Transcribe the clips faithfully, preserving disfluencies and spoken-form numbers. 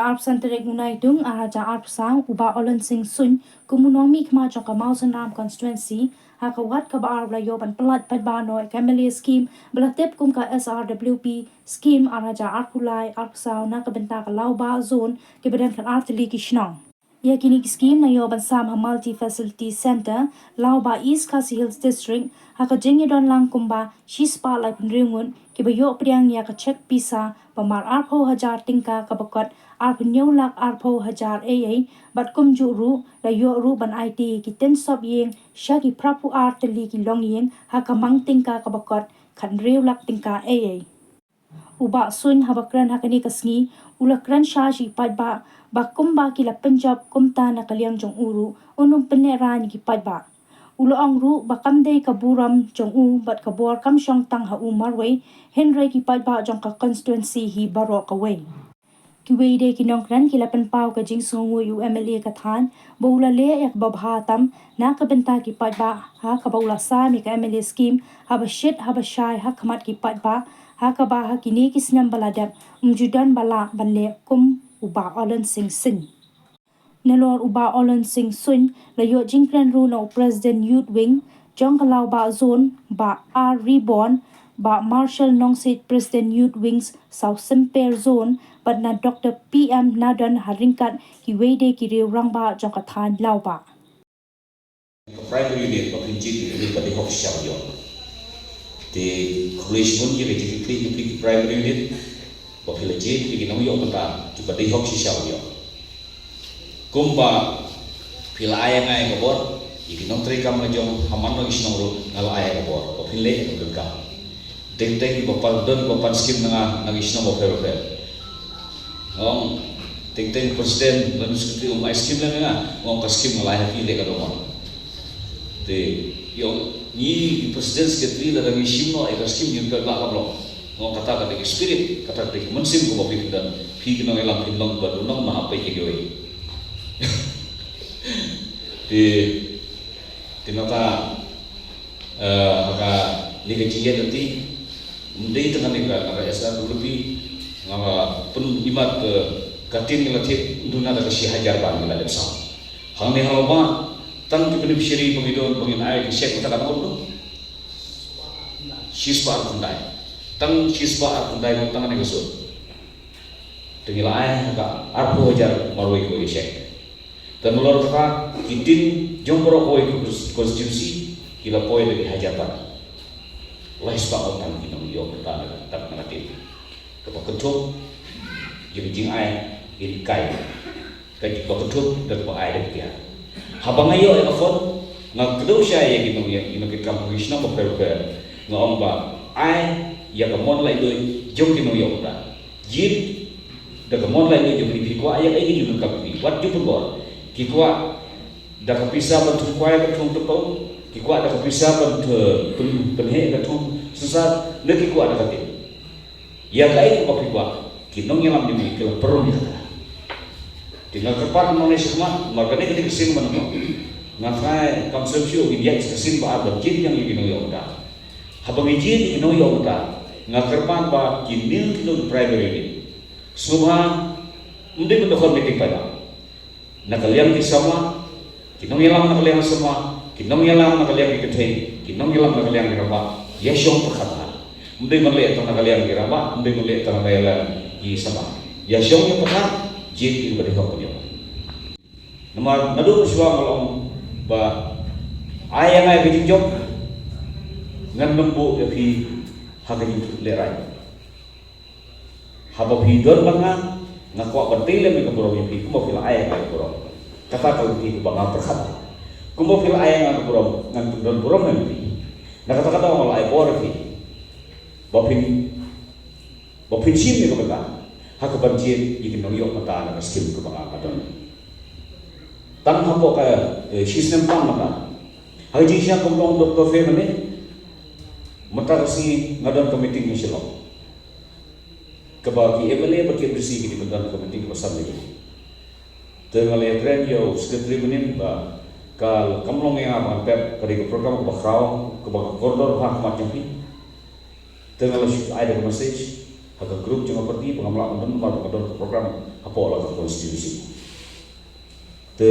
Arphew san tarik u Naitung arhajar arphew saw, u Bah Ollan Singh Suin, kum u nongmihkhmat jong ka Mawsynram constituency, ha ka wat kaba ar u la ïoh ban pyllait paidbah noh ïa ka M L A scheme ba la tip kum ka S R W P scheme arhajar arphew lai arphew saw na ka bynta ka Lawbah zone kaba don khatar tylli ki shnong. Ïa kine ki scheme la ïoh ban sam ha Multi Facility Centre, Lawbah, East Khasi Hills District, ha ka jingïadon lang kumba shispah laiphew hynriew ngut kiba ïoh pdiang ïa ka cheque pisa ba mar arphew hajar tyngka kaba kot arphew hynñiew lak arphew hajar ei ei, bad kumjuh ruh la ïoh ruh ban aiti ki tin sop ïing sha ki phraphew ar tylli ki longïing ha ka mang tyngka kaba kot khathynriew lak tyngka ei ei. U Bah Suin haba kren ha kane ka sngi, u la kren sha ki paidbah ba kumba ki la pynjop kumta na ka liang jong u ruh un ym pynlehraiñ ïa ki paidbah. U la ong ruh ba kam dei ka burom jong u bad ka bor kam shong tang ha u marwei, hynrei ki paidbah jong ka constituency hi baroh kawei. Kiwei de ki nongkren ki la pynpaw ka jingsngewnguh ïa u M L A ka thaiñ ba u la leh ïa kaba bha tam na ka bynta ki paidbah ha kaba u la sam ïa ka M L A scheme haba shit haba shai ha khmat ki paidbah, ha kaba ha kine ki snem ba la dep um ju don ba lah ban leh kum u Bah Ollan Singh Suin. Nalor u Bah Ollan Singh Suin la ïoh jingkren ruh na u President Youth Wing jong ka Lawbah Zone, Bah R Reborn, Bah Marshall Nongsiej, President Youth Wings South Symper Zone, bad na Doctor P M Nadon ha ryngkat kiwei de ki riew rangbah jong ka thaiñ Lawbah. Ka primary unit ba phin jied ïa ka dei hok shisha ïoh. Te khublei shibun ïa ka jingkitkhlieh na phi ki primary unit ba phi la jied ïa ki nongïoh mynta kiba dei hok shisha ïoh. Kumba phi la ai ïa nga ïa ka bor, ïa ki nongtrei kam la jong ha man la ki shnong ruh nga la ai ïa ka bor ba phin leh ïa ka kam. Teng teng kiba pan don kiba pan skim na nga na ki shnong bapher bapher. Nga ong teng teng president lane secretary um ai skim lane nga, nga ong ka skim nga la ai ha phi leh ka dong. Te ïa ong ngi ki president secretary lada ngi shim noh ïa ka skim ngin pynbha ka long. Nga ong kata ka dei ka spirit, kata ka dei ka mynsiem kaba phi pyndan. Phi ki nongïalam phin long ba duna ma hapdeng ïa kiwei. Te te nangta eh ha kane ka jingïaid lynti, ym dei tang kane ka, ka S R W P, nga la pynimat, eh, ka tin ngi la thied duna da ka shi hajar bun ngi la dep sam. Hangne ha Lawbah tang ki beneficiary ba ngi don ba ngin ai ki cheque mynta ka dang don shispah arphew khyndai. Tang shispah arphew khyndai ngut tang kane ka sur. Te ngi la ai ha ka arphew hajar marwei kawei ka cheque. Te nalor kata ki tin jong baroh kawei ka constituency ki la poi da ki hajar bun. Lai spah ngut tang ki nongïoh mynta na ka, na ka tin. Kaba kynthup ïa ka jingai ïa ka kai. Kaba kynthup da kaba ai da ka tiar. Haba nga ïoh ïa ka phone nga kdew shai ïa ki nongïoh, ïa ki nongïoh kam ki shnong bapher bapher. Nga ong ba ai ïa ka mon laitluid jong ki nongïoh mynta. Jied da ka mon laitluid jong phi, phi kwah ïa kaei ki jingdonkam phi, wat ju pynbor. Ki kwah da ka pisa ban thung kwai ka thung tympew, ki kwah da ka pisa ban pyn, pynheh ka thung synsar, ne ki kwah da ka tin. Ïa kaei kaba phi kwah, ki nongïalam jong ngi ki la pynrung ïa kata. Te nga kyrpad nangne shakhmat, namar kane ka dei ka sien ba nyngkong. Nga tharai kam sngewsih ngin ïaid sha ka sien ba ar ban jied biang ïa ki nongïoh mynta. Haba ngi jied ïa ki nongïoh mynta, nga kyrpad ba kine ki nong primary unit sngewbha ym dei ban dkhot meeting paidbah. Na ka liang ki samla, ki nongïalam na ka liang samla, ki nongïalam na ka liang ki kynthei, ki nongïalam na ka liang ki rangbah, ïa shong pyrkhat bha. Ym dei ban leh tang na ka liang ki rangbah, ym dei ban leh tang na ka liang ki samla. Ïa shong ïa pyrkhat, jied ïa kiba dei hok ban ïoh. Namar naduh shuwa nga la ong ba ai ïa nga ïa ka jingjop, ngan ym buh ïa phi ha ka jinglehraiñ. Haba phi don bad nga, nga kwah ban tei lem ïa ka burom ïa phi kumba phi la ai ïa nga ïa ka burom. Kata ka lynti kaba nga pyrkhat. Kumba phi la ai ïa nga ïa ka burom, ngan pyndon burom lem ïa phi. Na kata ka daw nga la ai bor ïa phi ba phin, ba phin shim ïa ka bynta ha kaban jied ïa ki nongïoh mynta na ka skim kaba nga don. Tang hapoh ka, eh, shisnem tang mynta. Ha ka jingshisha kum u ong Doctor Fair mynne, mynta ka sngi nga don ka meeting ha Shillong. Kaba ki M L A bad ki M D C ki dei ban don ka meeting kaba san lei. Te nga la ïakren ïa u secretary mynnin ba ka, kam long ïa nga ban pep, ka dei ka program kaba khraw, kaba kordor ha khmat jong phi. Te nga la shu ai da ka message. Ha ka group jong ka party ba ngam lah ban don namar ba ka don ka program hapoh la ka constituency. Te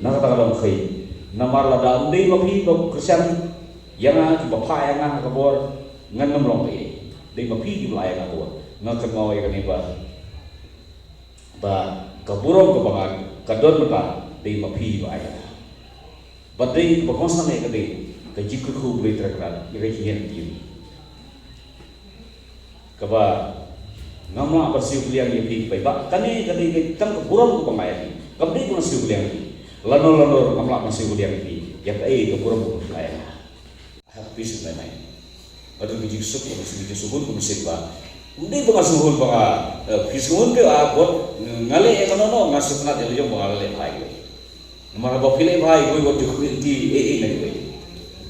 na kata ka daw khie, namar lada ym dei ma phi ba kyrshan ïa nga, kiba phah ïa nga ha ka bor, ngan ym long ei ei. Dei ma phi kiba la ai ïa nga ka bor. Nga kynmaw ïa kane ba, ba ka burom kaba nga ka don mynta dei ma phi ba ai ïa nga. Bad dei kaba kongsan ïa ka dei ka jingkyrkhu U Blei Trai Kynrad ïa ka jingïaid lynti. Kaba ngam lah ban siew kylliang ïa phi, paidbah. Kane ka dei ka tang ka burom kaba nga ai ïa phi. Kam dei ba nga siew kylliang ïa phi. Lano lano ngam lah ban siew kylliang ïa phi ïa kaei ka burom kaba nga ai ïa nga. Happy sngewmai mai. Bad ka jingsuk, ka jingsuk, ka jingsuk ba ym dei ba nga sngewhun ba nga, eh, phi sngewhun phi, ah, bad nga leh ïa kano kano, nga sngewtynnat ïa la jong ba nga la leh bha ïa iwei. Namar haba phi leh bha ïa iwei, wat ju khmih lynti ei ei na iwei.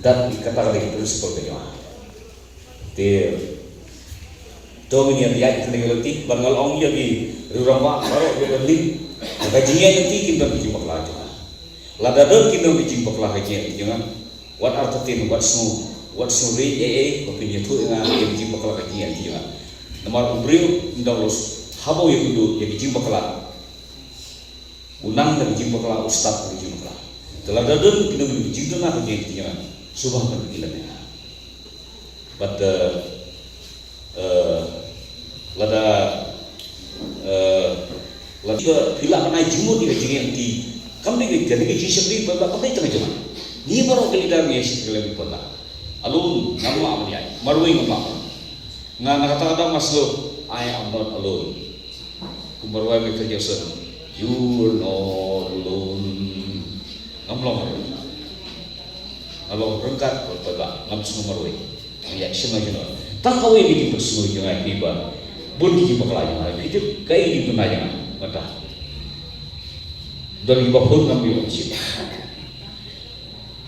That, kata ka dei ka principle ka jong nga. Te to ngin ïa ïaid kane ka lynti, bad nga la ong ïa ki rangbah baroh, ïa ka lynti, ka jingïaid lynti kin don ka jingbakla jong nga. Lada don, kin don ka jingbakla ka jingïaid lynti jong nga. Wat artatien, wat sngew, wat sngew ri ei ei ba phin ïathuh ïa nga ïa ka jingbakla ka jingïaid lynti jong nga. Namar u briew ynda u los haba u ïakynduh ïa ka jingbakla, u nang da ka jingbakla, u stad da ka jingbakla. Te lada don kino kino ki jingduna ka jingduna, sngewbha ban pyni lem ïa nga. Bad, eh, eh, lada, eh, lada phi lah ban ai jingmut ïa ka jingïaid lynti, kam dei ka, ka dei ka jingshakri paidbah, kam dei tang jong nga. Ngi baroh ki leader ngi ïa shakri lem ïa paidbah. Alone ngam lah ban ïaid, marwei ngam lah ban. Nga, na kata ka daw nga sngewthuh, I am not alone. Kumba rwai Michael Jackson, "You're not alone." Ngam long marwei. Nga long ryngkat bad paidbah, ngam sngew marwei. Nga ïaid sha nga jong nga. Tang kawei ka jingpynsngew jong nga ïa phi ba bun ki jingbakla jong nga, phi tip kaei ka jingduna jong nga mynta. Don kiba phone, ngam ïoh shuh.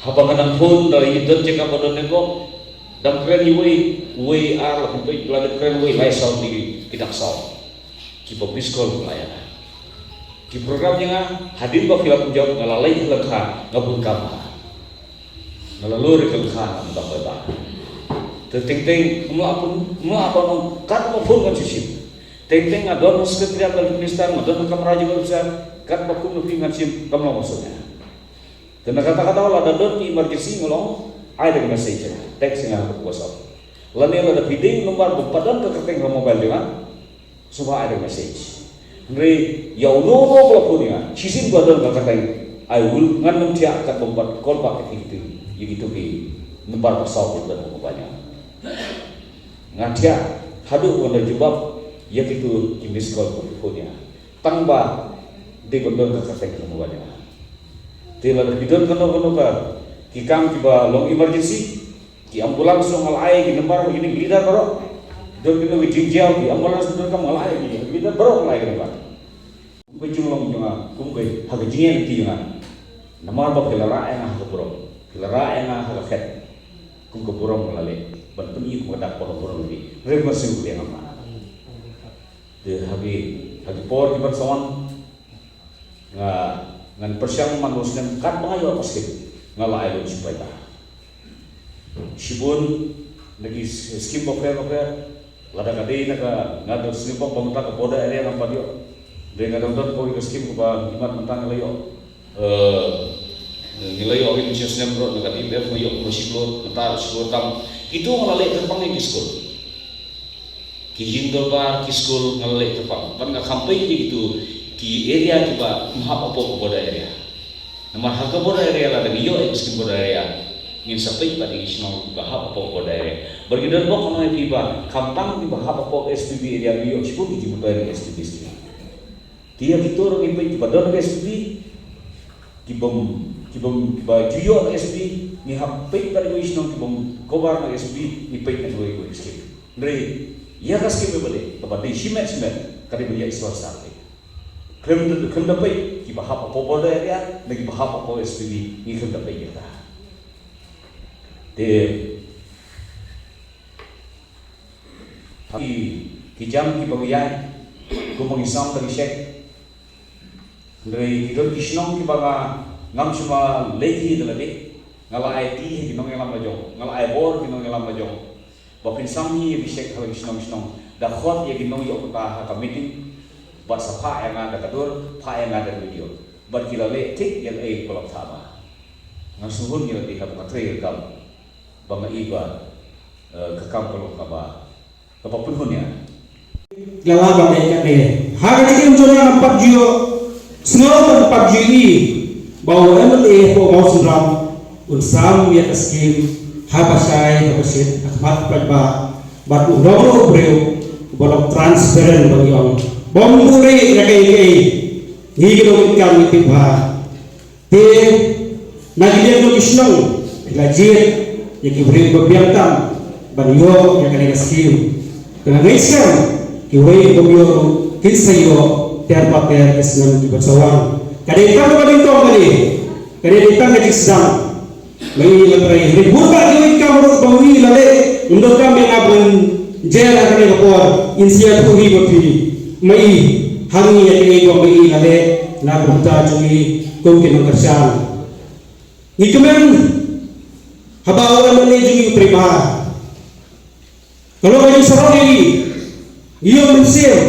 Haba nga dang phone, da ïa don jaka ba don network, dang kren iwei, iwei ar, la pynpeit, la dep kren iwei, lai saw ki, ki dak saw. Kiba miss call ba la ïa nga. Ki program jong nga, hadien ba phi la pynjop, nga la leit lyngkha, nga bun kam ha. Nga la lur ïa ka lyngkha, nga bun kam paidbah. Te teng teng, ym lah pun, ym lah pun ong, katba phone ngan shu shim. Teng teng nga don ha secretariat ka minister, nga don ha kamra jong ka officer, katba phone na phi ngan shim, kam long ba suk ïa nga. Te na kata ka daw lada don ki emergency nga la ong, ai da ka message, text ïa nga ha WhatsApp. Lane lada phi dei u number ba pat don ka kyrteng ha mobile jong nga, sngewbha ai da ka message. Hynrei ïa uno uno ba la phone ïa nga, shisien ba don ka kyrteng, I will, ngan ym thiah katba ym pat call back ïa kito, ïa kito ki number ba saw ba don ha mobile jong nga. Nga thiah haduh ba ngan da jubab ïa kito ki miss call ba ki phone ïa nga. Tang ba dei ban don ka kyrteng ha mobile jong nga. Te lada phi don kano kano ka ki kam kiba long emergency, ki ambulance ruh nga la ai ki number, kine ki leader baroh. Don kano ki jingjaw, ki ambulance, don kam, nga la ai ki leader baroh, nga la ai ki number. Kum ka jinglong jong nga, kum ka, ha ka jingïaid lynti jong nga. Namar ba phi la rah ïa nga ha ka burom, phi la rah ïa nga ha ka khet. Kum ka burom nga la leh ban pyni kum ka dak ba ka burom ïa phi. Hynrei ma shu phi ngam lah. Te ha ki, ha ki por kiban sa wan, nga, ngan pyrshang man u snem katba nga ïoh ka skim, nga la ai lut shi paisa. Shibun na ki s-, skim bapher bapher, lada ka dei na ka, nga don skim ba mynta ka border area ngam pat ïoh. Dei nga don don kawei ka skim kaba imat mynta nga la ïoh. Eh, ngi la ïoh ïa ka shi snem ruh na ka D P F nga ïoh ka shi klur, mynta shi klur tam. Kito nga la leh kyrpang ïa ki skul. Ki ïing dorbar, ki skul nga la leh kyrpang. Bad nga kham peit ïa kito ki area kiba ym hap hapoh ka border area. Namar ha ka border area lada ngi ïoh ïa ka skim border area, ngin sa peit pat ïa ki shnong kiba hap hapoh ka border area. Bad ngi don bok, nga ong ïa phi ba khamtam kiba hap hapoh S P B area ngi ïoh shibun ki jingmyntoi na S P B skim. Te ïa kito ruh ngi peit kiba don ha S P B, kibym, kibym, kiba ju ïoh na S P B, ngi hap peit pat ïa ki shnong kibym cover na S P B, ngi peit na kawei kawei ka skim. Hynrei ïa ka skim kaba dei, kaba dei shimet shimet, ka dei ban ïa i sor sar peit. Khlem da, khlem da peit kiba hap hapoh border area, na kiba hap hapoh S P B, ngi khlem da peit ïa ka. Te Ki, ki jam kiba ngi ïaid, kumba ngi sam da ngi check. Hynrei ki don ki shnong kiba nga ngam shym la leit hi da lade. Nga la ai ti ha ki nongïalam la jong, nga la ai bor ha ki nongïalam la jong, ba phin sam hi ïa ki check ha la ki shnong shnong. Da khot ïa ki nongïoh bynta ha ka meeting bad sa phah ïa nga da ka dur, phah ïa nga da video. Bad ki la leh thik ïa kaei kaba long thah ba. Nga sngewhun ïa lade haba nga trei ïa ka kam ba nga i ba, eh, ka kam ka long kaba, kaba pynhun ïa nga. Lala ba dei katne. Ha ka jingim jong nga ngam pat ju sngew, ngam pat ju i ba u M L A hapoh Mawsynram un sam ïa ka skim haba shai haba shit ha khmat paidbah bad u long ruh u briew uba long transparent ba ngi ong. Bym buhrieh ïa kaei kaei. Ngi ki nongmihkhmat ngi tip bha. Te na ki liang jong ki shnong ki la jied ïa ki briew ba biang tam ban ïoh ïa kane ka skim. Te nga ngeit skhem kiwei ki bym ïoh ruh kin sa ïoh ter pa ter ki snem kiba sa wan. Ka dei tang kaba nyngkong kane. Ka dei tang ka jingsdang. Ma i la trai. Hynrei bun bah kiwei ki kam ruh ba ngi la leh, ym donkam ïa nga ban jer ha kane ka por, yn sa ïathuh hi ma phi. Ma i, ha ngi ïa kiei kiei ba ma i la leh na ka bynta jong ngi kum ki nongkyrshan. Ngi kmen haba u M L A jong ngi u trei bha. Ka long ka jingsarong ïa ngi. Ngi ïoh mynsiem.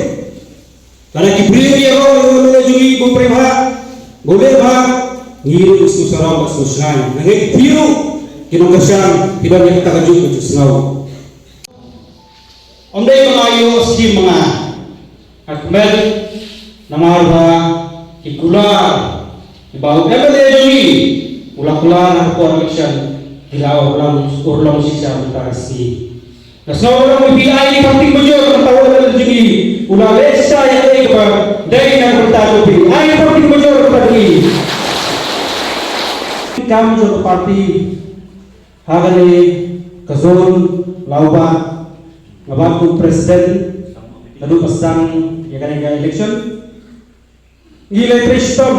Lada ki briew ki ïaroh ïa u M L A jong ngi bym trei bha, bym leh bha, ngi ruh ngi sngewsarong bad sngewshngaiñ. Nga ngeit phi ruh ki nongkyrshan phi don ïa kata kajuh ka jingsngew. Ym dei ba nga ïoh skim ma nga. Nga kmen namar ba ki kular ba u M L A jong ngi u la kular ha ka por election ki la urlong, urlong shisha mynta ka sngi. Nga sngew ba long phi ai ki parting bajur mynta u M L A jong ngi u la leh shisha ïa kaei kaba dei na ka bynta jong phi. Ai ki parting bajur mynta jong ngi. Kam jong ka party ha kane ka zone Lawbah, nga bat kum president naduh ba sdang ïa kane ka election. Ngi la trei shitom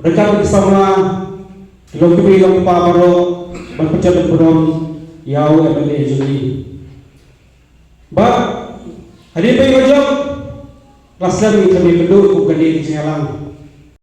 ryngkat bad ki samla, ki longkmie longkpa baroh ban pynjot pynburom ïa u M L A jong ngi. Bad hadien ba ngi la jop, la slem ngi khlem ïakynduh kum kane ka jingïalang.